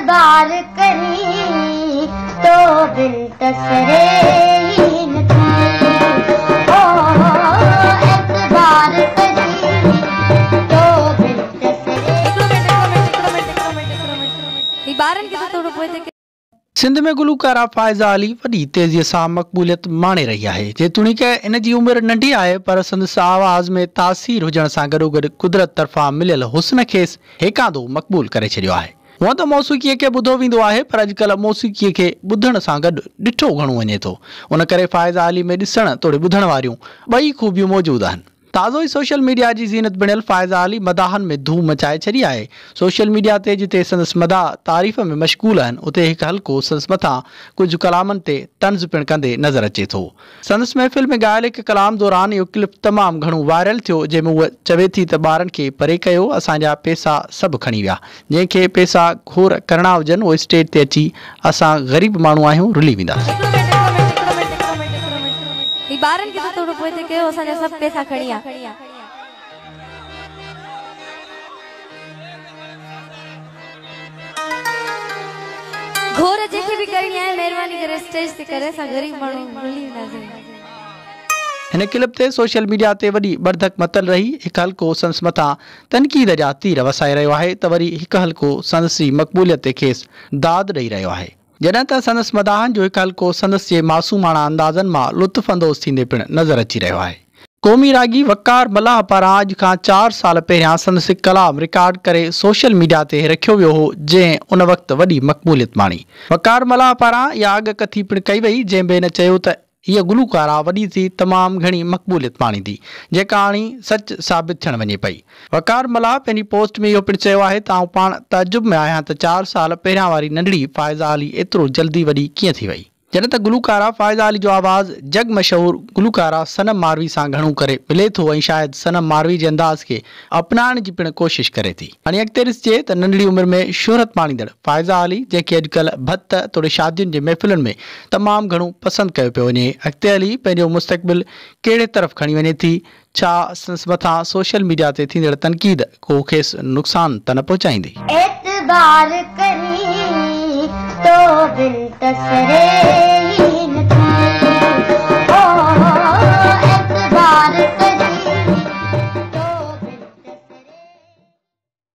اعتبار ڪرين تو بن ته سري ئي نٿي. او اعتبار ڪرين تو بن ته سري. هڪڙو منٽ هڪڙو منٽ هڪڙو منٽ هڪڙو منٽ هڪڙو منٽ هي ٻارن کي ته ٿورو پوئتي ڪيو. سنڌ ۾ گلوڪاره فائزه علي وڏي تيزيء سان مقبوليت ماڻي رهي آهي. جيتوڻيڪ هن جي عمر ننڍي آهي پر سندس آواز ۾ تاثير هجڻ سان گڏوگڏ قدرت طرفان مليل حسن کيس هيڪاندو مقبول ڪري ڇڏيو آهي. هونئن ته موسيقيء کي ٻڌو ويندو آهي پر اڄڪلهه موسيقيء کي ٻڌڻ سان گڏ ڏٺو گهڻو وڃي ٿو. ان ڪري فائزه علي ۾ ڏسڻ توڙي ٻڌڻ واريون ٻئي خوبيون موجود آهن. تازو ئي سوشل ميڊيا جي زينت بڻيل فائزه علي مداحن ۾ ڌوم مچائي ڇڏي آهي. سوشل ميڊيا تي جتي سندس مداح تعريف ۾ مشغول آهن اتي هڪ حلقو سندس مٿان ڪجهه ڪلامن تي طنز پڻ ڪندي نظر اچي ٿو. سندس محفل ۾ ڳايل هڪ ڪلام دوران اهو ڪلپ تمام گهڻو وائرل ٿيو جنهن ۾ هوء چوي ٿي ته ٻارن کي پري ڪيو اسان جا پيسا سڀ کڻي ويا جنهن کي پيسا گهور ڪرڻا هجن اهو اسٽيج تي اچي اسان غريب ماڻهو آهيون رلي وينداسين. هڪڙو منٽ هڪڙو منٽ هڪڙو منٽ هڪڙو منٽ هڪڙو منٽ هي ٻارن کي ته ٿورو پوئتي ڪيو اسان جا سڀ پيسا کڻي ويا. گهور جنهن کي به ڪرڻي آهي مهرباني ڪري اسٽيج تي ڪري اسان غريب ماڻهو رلي وينداسين. هن ڪلپ تي سوشل ميڊيا تي وڏي ٻڙڌڪ متل رهي، هڪ حلقو سندس مٿان تنقيد جا تير وسائي رهيو آهي ته وري هڪ حلقو سندس ئي مقبوليت تي کيس داد ڏئي رهيو آهي. جڏهن ته سندس مداحن جو هڪ حلقو سندس جي معصوماڻا اندازن مان لطف اندوز ٿيندي پڻ نظر اچي رهيو آهي. قومي راڳي وقار ملاح پاران اڄ کان چار سال پهريان سندس هڪ ڪلام رڪارڊ ڪري سوشل ميڊيا تي رکيو ويو هو جنهن ان وقت وڏي مقبوليت ماڻي. وقار ملاح پاران اها اڳڪٿي پڻ ڪئي وئي جنهن ۾ هن چيو ته هيء گلوڪاره وڏي ٿي تمام گهڻي مقبوليت ماڻيندي، جيڪا هاڻي سچ ثابت ٿيڻ وڃي پئي. وقار ملاح پنهنجي پوسٽ ۾ اهو پڻ چيو آهي ته آئون پاڻ تعجب ۾ آهيان ته چار سال پهريان واري ننڍڙي فائزه علي ايترو جلدي وڏي ڪيئن ٿي وئي. جڏهن ته گلوڪاره فائزه علي جو آواز جڳ مشهور گلوڪاره صنم ماروي سان گهڻو ڪري ملي ٿو ۽ شايد صنم ماروي جي انداز کي اپنائڻ جي پڻ ڪوشش ڪري ٿي. هاڻي اڳتي ڏسجي ته ننڍڙي عمر ۾ شهرت ماڻيندڙ فائزه علي جنهن کي اڄڪلهه ڀت توڙي شادين جي محفلن ۾ تمام گهڻو پسند ڪيو پيو وڃي اڳتي هلي پنهنجو مستقبل ڪهڙي طرف کڻي وڃي ٿي ڇا سندس مٿان سوشل ميڊيا تي ٿيندڙ تنقيد ڪو کيس نقصان ته نه پهچائيندي. اعتبار ڪرين تو بن ته سري